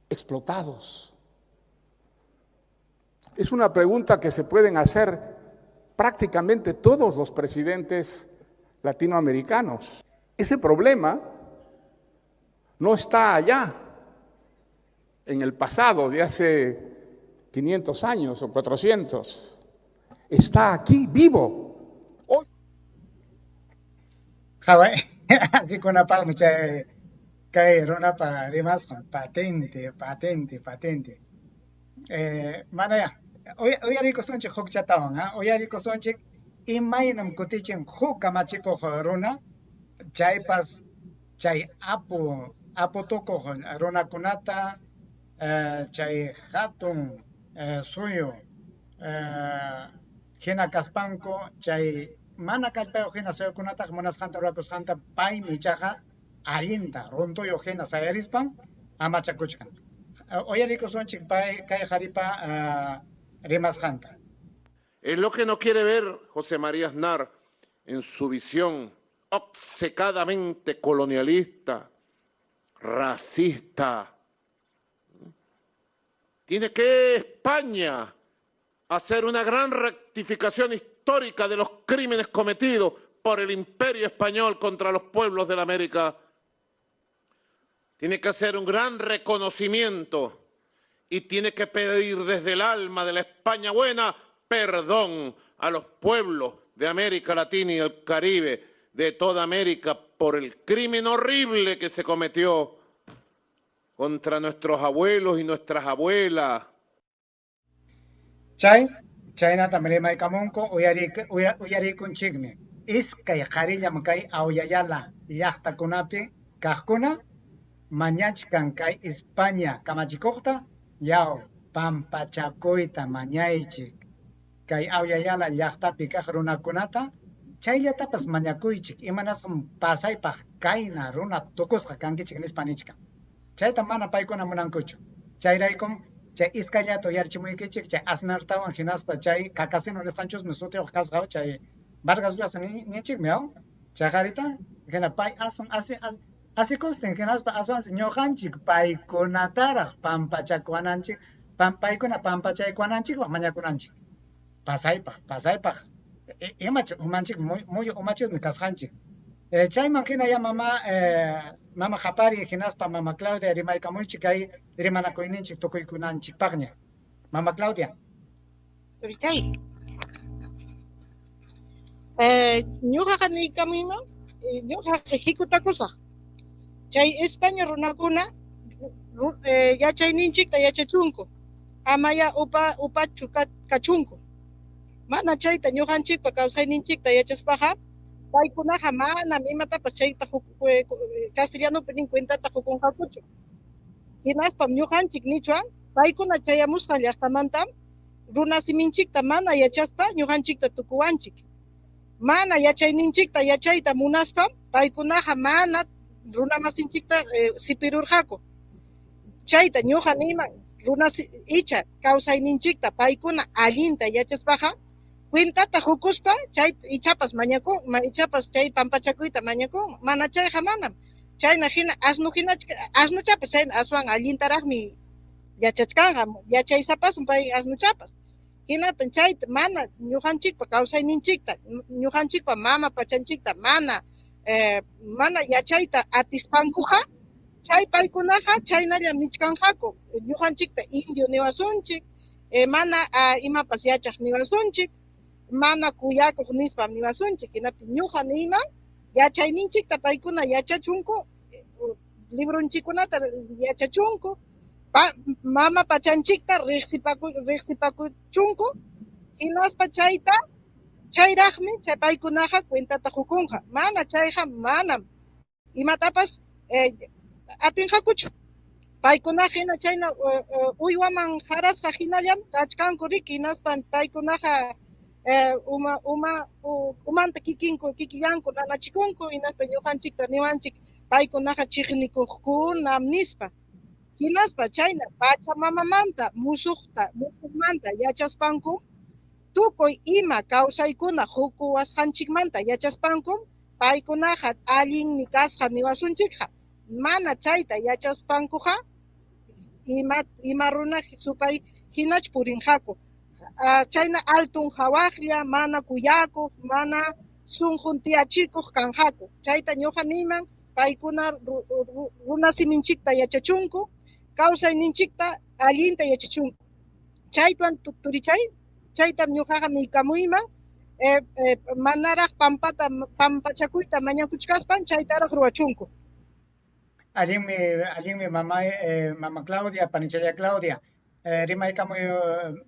explotados. Es una pregunta que se pueden hacer prácticamente todos los presidentes latinoamericanos. Ese problema no está allá, en el pasado de hace 500 años o 400. Está aquí, vivo, hoy. Asikunapaqmi chay kay runapa rimasqan patente, patente, patente. Mana ya, uyarikusunchik hukchatawan, uyarikusunchik imaynam kutichin huk kamachikuq runa, chaypas chay apu apu tukuq runakunata chay hatun suyu hina kaspanku chay mana kallpayuq hina suyukunataqa munasqanta rurakusqanta paymi ichaqa allinta runtuyuq hina sayarispan amachakuchkan. Uyarikusunchik pay kay qharipa rimasqanta. Es lo que no quiere ver José María Aznar en su visión obcecadamente colonialista, racista. Tiene que España hacer una gran rectificación histórica de los crímenes cometidos por el imperio español contra los pueblos de la América. Tiene que hacer un gran reconocimiento y tiene que pedir desde el alma de la España buena perdón a los pueblos de América Latina y el Caribe, de toda América, por el crimen horrible que se cometió contra nuestros abuelos y nuestras abuelas. Chay, chaynatam rimaykamunku uyarikunchikmi. Iskay qarillam kay Awyayala llaqtakunapi kaqkuna mañachkan kay España kamachikuqta yaw pampachakuyta mañaychik. Kay Awyayala llaqtapi kaq runakunata chayllatapas mañakuychik, imanasqam pasaypaq kayna runa tukusqa kankichik nispa nichkan. Chayta mana paykuna munankuchu. Chayraykum chay iskayllata uyarichimuykichik, chay Aznartawan hinaspa chay Cacaseno nisqanchusmi sutiyuq kasqa chay Vargas Llosa ninchikmi, aw? Chay qarita hina pay aswan asikustin hinaspa aswansi ñuqanchik paykunataraq pampachakuwananchik, paykuna pampachaykuwananchikpaq mañakunanchik. Pasaypaq, pasaypaq. Imach umanchik muyu umachusmi kasqanchik. Chayman hina ya mama mama Qhapari hinaspa mama Claudia rimaykamuychik kay rimanakuyninchik tukuykunanchikpaqña. Mama Claudia. Chay. Ñuqaqa niykamuyman, ñuqaqa hikutakusaq. Chay España runakuna yachayninchikta yachachunku. Amaya upachu kachunku. Mana chayta ñuqanchikpa kawsayninchikta yachaspaqa paykunaqa manam imatapas chayta castellanopi nin cuentata qukunqakuchu. Hinaspam ñuqanchik nichwan paykuna chayamusqan llaqtamantam runasiminchikta mana yachaspa ñuqanchikta tukuwanchik. Mana yachayninchikta yachayta munaspam paykunaqa mana runamasinchikta sipirurqaku. Chayta ñuqa niyman icha kawsayninchikta paykuna allinta yachaspaqa cuentata qukuspa chay ichapas mañakun, ichapas chay pampachakuyta mañakun, mana chayqa manam. Chayna hina asnu hina asnuchapas chayna aswan allintaraqmi yachachkanqa, yachaysapasun pay asnuchapas. Hinaptin chayta mana ñuqanchikpa kawsayninchikta, ñuqanchikpa mama pachanchikta mana mana yachayta atispankuqa chay paykunaqa chaynallam nichkanqaku, ñuqanchikta indio niwasunchik, mana imapas yachaq niwasunchik, mana kuyakuq nispam niwasunchik. Hinaptin ñuqa niyman yachayninchikta paykuna yachachunku, librunchikkunata yachachunku, mama pachanchikta riqsipakuchunku, hinaspa chayta chayraqmi chay paykunaqa cuentata qukunqa. Mana chayqa manam imatapas atinqakuchu. Paykunaqa hina chayna uywaman qarasqa hinallam kachkanku riki, hinaspa paykunaqa umanta kikillanku nanachikunku, hinaspa ñuqanchikta niwanchik paykunaqa chiqnikuqkunam nispa. Hinaspa chayna Pachamamamanta musuqmanta yachaspanku tukuy ima kawsaykuna qukuwasqanchikmanta yachaspankum paykunaqa allinmi kasqa niwasunchikqa. Mana chayta yachaspankuqa ima runa supay hinach purinqaku. Chayna altun hawaqlla, mana kuyakuq, mana sunqun tiyachikuq kanqaku. Chayta ñuqa niyman paykuna runasiminchikta yachachunku, kawsayninchikta allinta yachachunku. Chaywan turichay, chaytam ñuqaqa niykamuyman, manaraq pampachakuyta mañakuchkaspan chaytaraq ruwachunku. Allinmi mama, mama Claudia, panichalla Claudia, rimaykamuy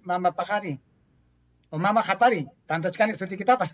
mama Paqari o mama Qhapari, tantachkani sutikitapas.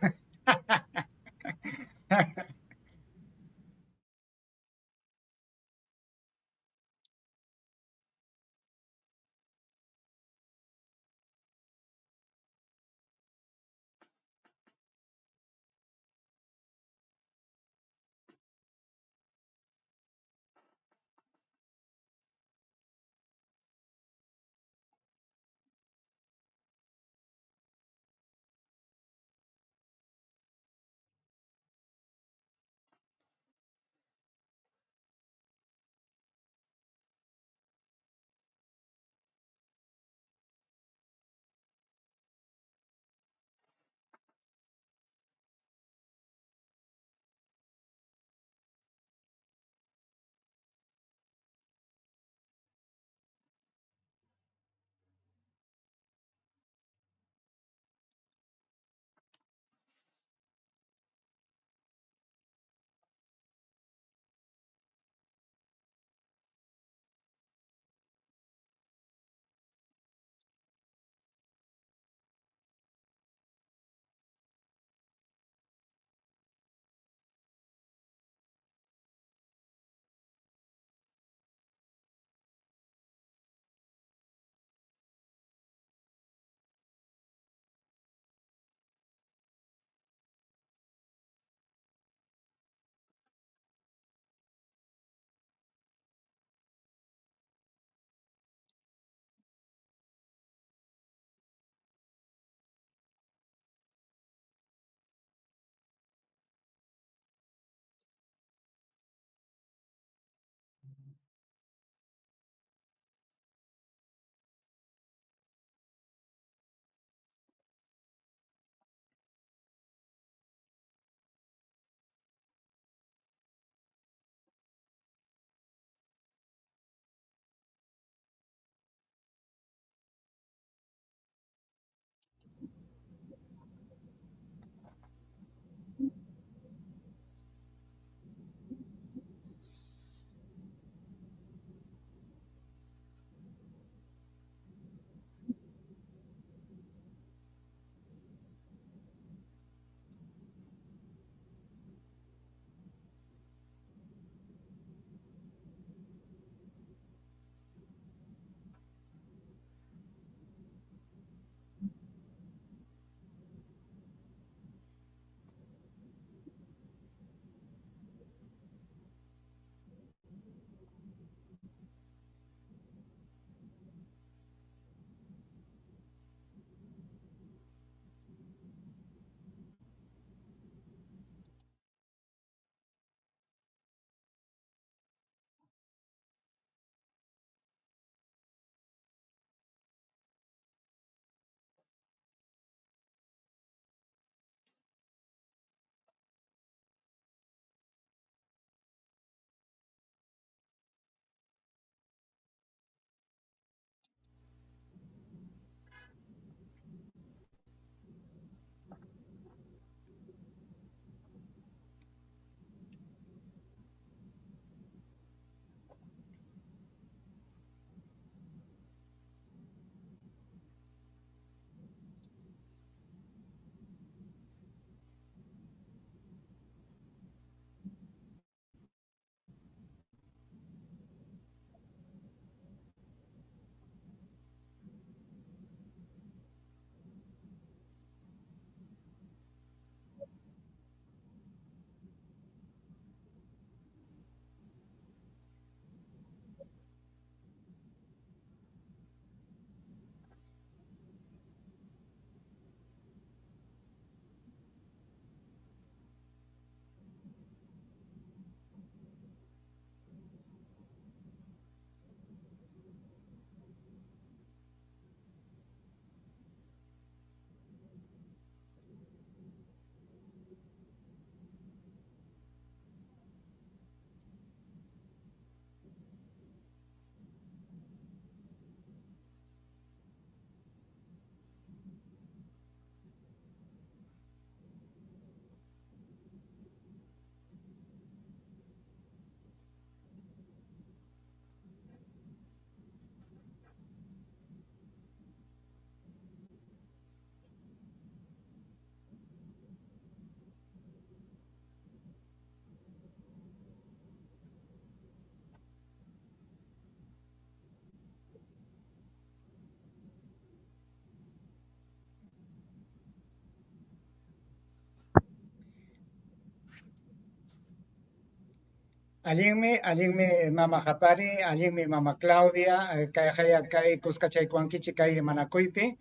Allinmi, allinmi mama Japari, allinmi mama Claudia, kayqaya kay kuskachaykuwankichik kay rimanakuypi.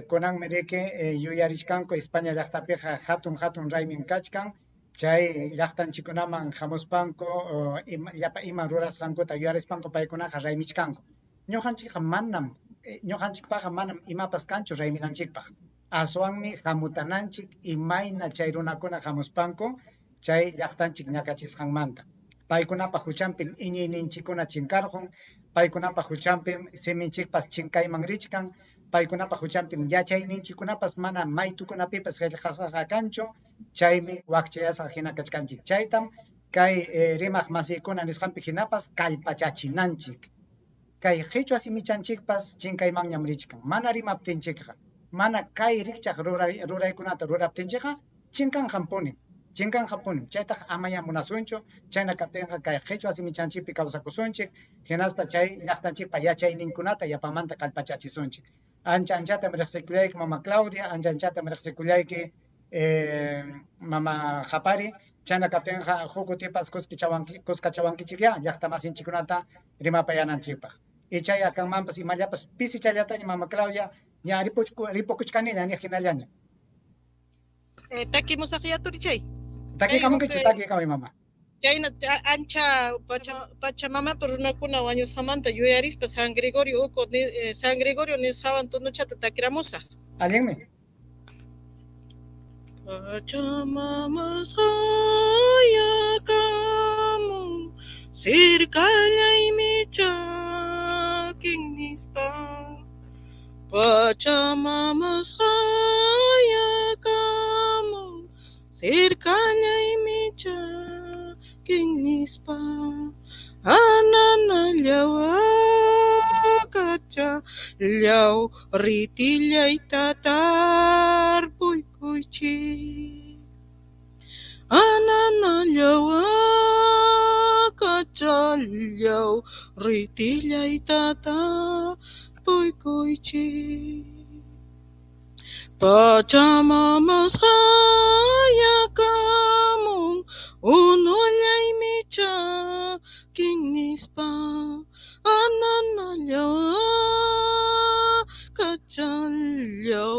Kunanmi riki yuyarichkanku España llaqtapiqa hatun hatun raymim kachkan, chay llaqtanchikkunaman hamuspanku llapa ima rurasqankuta yuyarispanku paykunaqa raymichkanku. Ñuqanchikqa manam, ñuqanchikpaqqa manam imapas kanchu rayminanchikpaq. Aswanmi hamutananchik imayna chay runakuna hamuspanku chay llaqtanchik ñakachisqanmanta. Paykunapa huchanpim iñiyninchikkuna chinkarqun, paykunapa huchanpim siminchikpas chinkayman richkan, paykunapa huchanpim yachayninchikkunapas mana maytukunapipas qillqasqaqa kanchu, chaymi wakchayasqa hina kachkanchik. Chaytam kay rimaq masiykuna nisqanpi hinapas kallpachachinanchik. Kay qichwa simichanchikpas chinkaymanñam richkan. Mana rimaptinchikqa, mana kay rikchaq ruraykunata ruraptinchikqa chinkanqapunim, chinkanqapunim. Chaytaqa amayá munasunchu, chayna kaptinqa kay qichwa simichanchikpi kawsakusunchik, hinaspa chay llaqtanchikpa yachayninkunata yapamanta kallpachachisunchik. Ancha anchatam riqsikullayki mama Claudia, ancha anchatam riqsikullayki mama Japari, chayna kaptinqa huk kutipas kuskachawankichikyá llaqta masinchikkunata rimapayananchikpaq. Ichaya kanmanpas imallapas pisichallataña mama Claudia ña ripukuchkanilla niq hinallaña. Takimusaqya turichay. Takikamunkichik, takikamuy mama. Chayna ancha Pachamamapa runakuna wañusqamanta yuyarispa San Gregorio uku San Gregorio nisqawan tunuchata takiramusaq. Allinmi. Pachamamas qayakamun sirkallaymi chakin nispa. Pachamamas qayakamun sirkallaymi chakin nispa. Ananallaw akachallaw ritillayta tarpuykuychik. Ananallaw akachallaw ritillayta tarpuykuychik. Pachamamas qayakamun unullaymi chakin nispa. Ananallaw akachallaw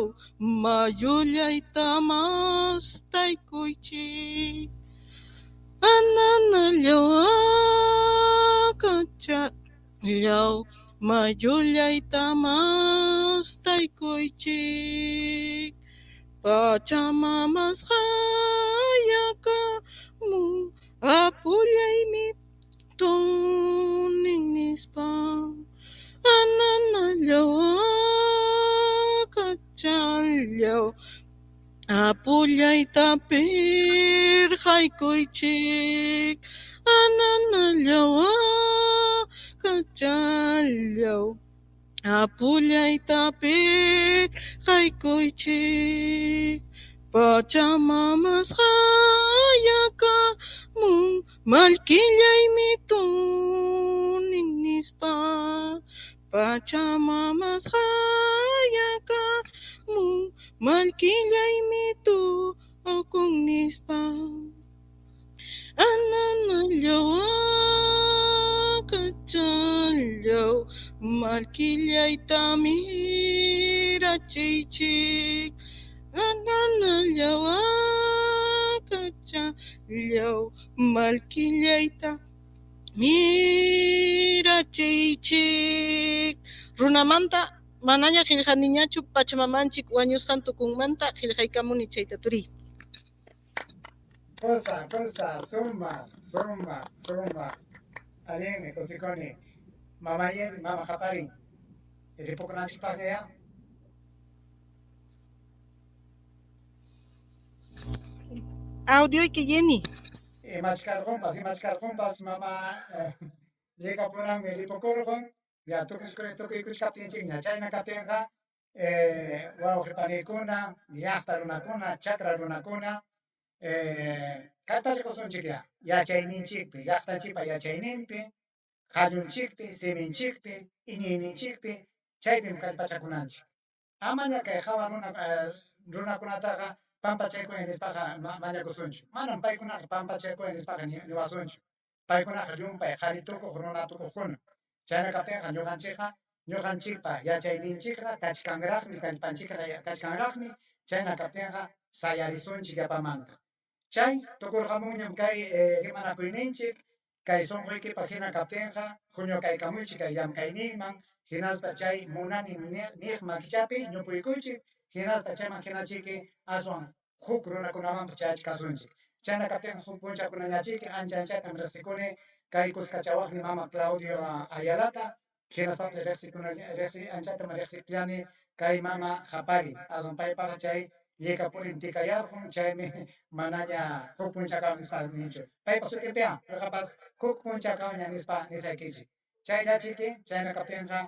mayullayta mastaykuychik. Ananallaw akachallaw mayullayta mastaykuychik. Pachamamas qayakamun apullaymi tunin nispa. Ananallaw akachallaw apullayta pirqaykuychik. Ananallaw akachallaw apullayta pirqaykuychik. Pachamamas qayakamun mallkillaymi tunin nispa. Pachamamas qayakamun mallkillaymi tukun nispa. Ananallaw akachallaw mallkillayta mirachiychik. Ananallaw akachallaw mallkillayta mirachiychik. Runamanta manaña qillqaniñachu Pachamamanchik wañusqan tukunmanta qillqaykamuni chayta turiy. Cosa, cosa, suma, suma, suma. Allinmi, kusikuni. Mama Yemi, mama Japari. Ripukunanchikpaqña ya. Audioyki Jenny. Imachkarqunpas, mama llegapunanmi ripukurqun, ya tukuykuchkaptinchikña. Chayna kaptinqa wawqi panikuna, llaqta runakuna, chakra runakuna, kallpachakusunchik ya, yachayninchikpi, llaqtanchikpa yachayninpi, qallunchikpi, siminchikpi, iñiyninchikpi, chaypim kallpachakunanchik. Amaña kay hawa runakunataqa pampachaykuy nispaqa mañakusunchu. Manam paykunaqa pampachaykuy nispaqa niwasunchu. Paykunaqa llumpay qhari tukuq, runa tukuqkuna. Chayna kaptinqa ñuqanchikqa ñuqanchikpa yachayninchikqa kachkanraqmi, kallpanchikqa kachkanraqmi, chayna kaptinqa sayarisunchik yapamanta. Chay tukurqamunñam kay rimanakuyninchik, kay sunquykipaq hina kaptinqa huñukaykamuychik kay llamkayninman, hinaspa chay munani niq makichapi ñupuykuychik, hinaspa chayman hinachiki aswan huk runakunamanpas chayachikasunchik. Chayna kaptinqa huk punchakunañachiki ancha anchatam riqsikuni kay kuskachawaqni mama Claudio Ayalata, hinaspapas riqsikuna riqsi anchatam riqsikullani kay mama Qapari, aswan paypaqa chay llikapurin tikayarqun, chaymi manaña huk punchakaw nispa ninchu. Paypa sutinpiqa ñuqapas huk punchakawña nispa nisaykichik. Chayllachiki, chayna kaptinqa.